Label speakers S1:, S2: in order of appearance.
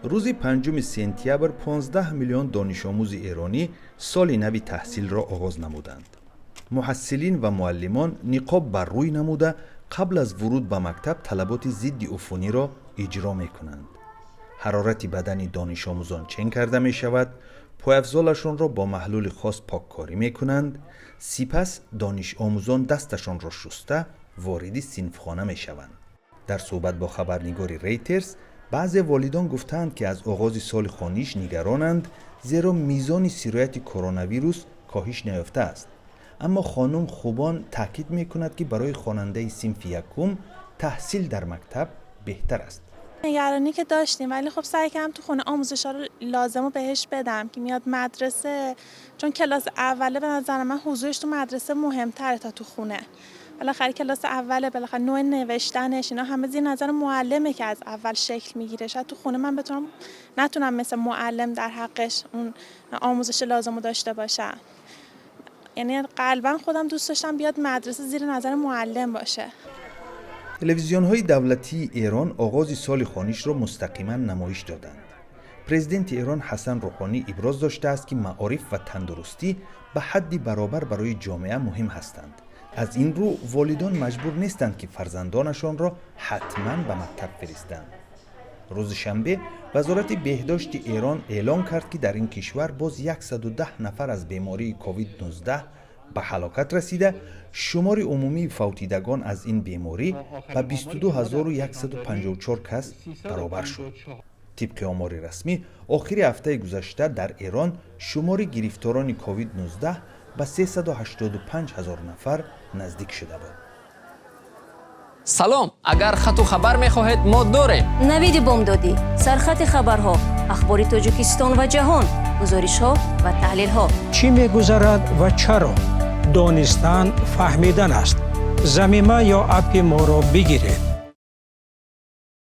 S1: Рӯзи 5 сентябр 15 миллион донишомӯзи эронӣ соли нави таҳсилро оғоз намуданд. Муҳассилин ва муаллимон ниқоб бар рӯй намуда, қабл аз вуруд ба мактаб талаботи зидди уфуниро иҷро мекунанд. Ҳарорати бадани донишомӯзон чен карда мешавад, пойафзолашонро бо маҳлули хос поккорӣ мекунанд. Сипас донишомӯзон дасташонро шуста, вориди синфхона мешаванд. Дар суҳбат бо хабарнигори Рейтерс баъзе волидон гуфтаанд, ки аз оғози соли хониш нигаронанд, зеро мизони сирояти коронавирус коҳиш наёфтааст. Аммо хонум Хубон таъкид мекунад, ки барои хонандаи синфи якум таҳсил дар мактаб беҳтар аст.
S2: نگرانی که داشتیم، ولی خب سعی کردم تو خونه آموزش رو لازم رو بهش بدم که میاد مدرسه، چون کلاس اوله، به نظر من حضورش تو مدرسه مهمتره تا تو خونه. بالاخره کلاس اوله، بالاخره نوع نوشتنش، اینا همه زیر نظر معلمه که از اول شکل میگیره. شاید تو خونه من بتونم نتونم مثل معلم در حقش اون آموزش لازم رو داشته باشم. یعنی قلبا خودم دوست داشتم بیاد مدرسه، زیر نظر معلم باشه.
S1: Телевизионҳои давлатии Эрон оғози соли хонишро мустақиман намоиш доданд. Президенти Эрон Ҳасан Рӯҳонӣ иброз доштааст, ки маориф ва тандурустӣ ба ҳадди баробар барои ҷомеа муҳим ҳастанд. Аз ин рӯ волидон маҷбур нестанд, ки фарзандонашонро ҳатман ба мактаб фиристанд. Рӯзи шанбе Вазорати беҳдошти Эрон эълон кард, ки дар ин кишвар боз 110 нафар аз бемории COVID-19 ба ҳалокат расида, шумори умумии фавтидагон аз ин беморӣ ба 22 154 кас баробар шуд. Тибқи омори расмӣ, охири ҳафтаи гузашта дар Эрон шумори гирифторони COVID-19 ба 385 ҳазор нафар наздик шуда буд.
S3: Салом, агар хату хабар мехоҳед, мо дорем.
S4: Навиди бомдодӣ, сархати хабарҳо, ахбори Тоҷикистон ва ҷаҳон, гузоришҳо ва таҳлилҳо.
S5: Чӣ мегузарад ва чаро? Донистан фаҳмидан аст. Замима ё аппи моро бигиред.